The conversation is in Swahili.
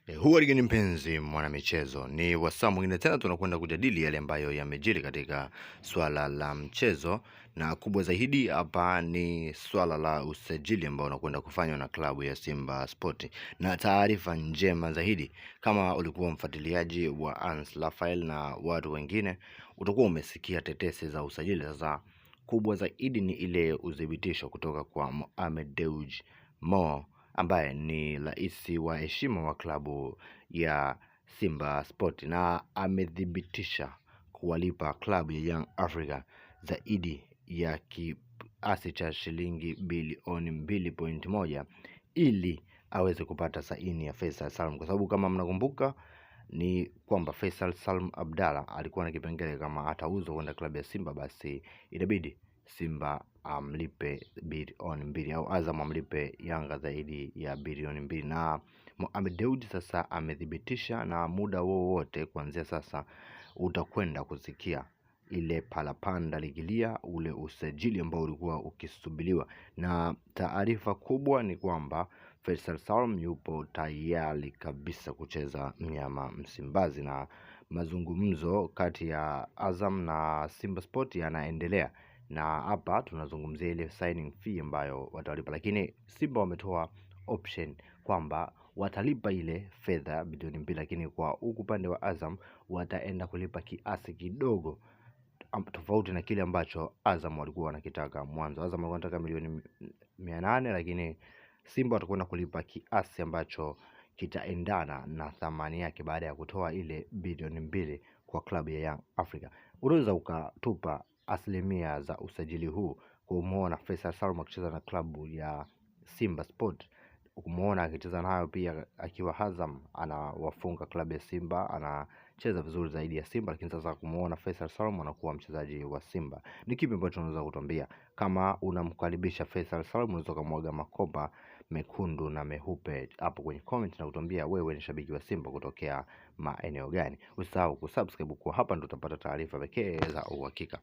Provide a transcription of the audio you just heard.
Huwa mpenzi mwanamichezo, ni wasaa mwingine tena tunakwenda kujadili yale ambayo yamejiri katika swala la mchezo, na kubwa zaidi hapa ni swala la usajili ambao unakwenda kufanywa na klabu ya Simba Sport. Na taarifa njema zaidi, kama ulikuwa mfuatiliaji wa Ans Rafael na watu wengine, utakuwa umesikia tetesi za usajili. Sasa kubwa zaidi ni ile uthibitisho kutoka kwa Mohamed Dewji Mo ambaye ni rais wa heshima wa klabu ya Simba Sport na amethibitisha kuwalipa klabu ya Young Africa zaidi ya kiasi cha shilingi bilioni 2.1 ili aweze kupata saini ya Faisal Salum, kwa sababu kama mnakumbuka ni kwamba Faisal Salum Abdalla alikuwa na kipengele kama atauzwa kwenda klabu ya Simba basi inabidi Simba amlipe bilioni 2 au Azam amlipe Yanga zaidi ya bilioni 2. Na Mohamed Dewji sasa amethibitisha, na muda wowote kuanzia sasa utakwenda kusikia ile palapanda ligilia ule usajili ambao ulikuwa ukisubiliwa. Na taarifa kubwa ni kwamba Faisal Salum yupo tayari kabisa kucheza mnyama Msimbazi, na mazungumzo kati ya Azam na Simba Sport yanaendelea na hapa tunazungumzia ile signing fee ambayo watalipa, lakini Simba wametoa option kwamba watalipa ile fedha bilioni 2, lakini kwa huku upande wa Azam wataenda kulipa kiasi kidogo tofauti na kile ambacho Azam walikuwa wanakitaka mwanzo. Azam walikuwa wanataka milioni 800, lakini Simba watakwenda kulipa kiasi ambacho kitaendana na thamani yake baada ya kutoa ile bilioni 2 kwa klabu ya Young Africa. Unaweza ukatupa asilimia za usajili huu, kumuona Faisal Salum akicheza na klabu ya Simba Sport, kumuona akicheza nayo pia akiwa Azam anawafunga klabu ya Simba, anacheza vizuri zaidi ya Simba, lakini sasa kumuona Faisal Salum anakuwa mchezaji wa Simba. Ni kipi ambacho unaweza kutuambia? Kama unamkaribisha Faisal Salum, unaweza kumwaga makopa mekundu na meupe hapo kwenye comment na kutuambia wewe ni shabiki wa Simba kutokea maeneo gani. Usisahau kusubscribe kwa hapa ndo utapata taarifa pekee za uhakika.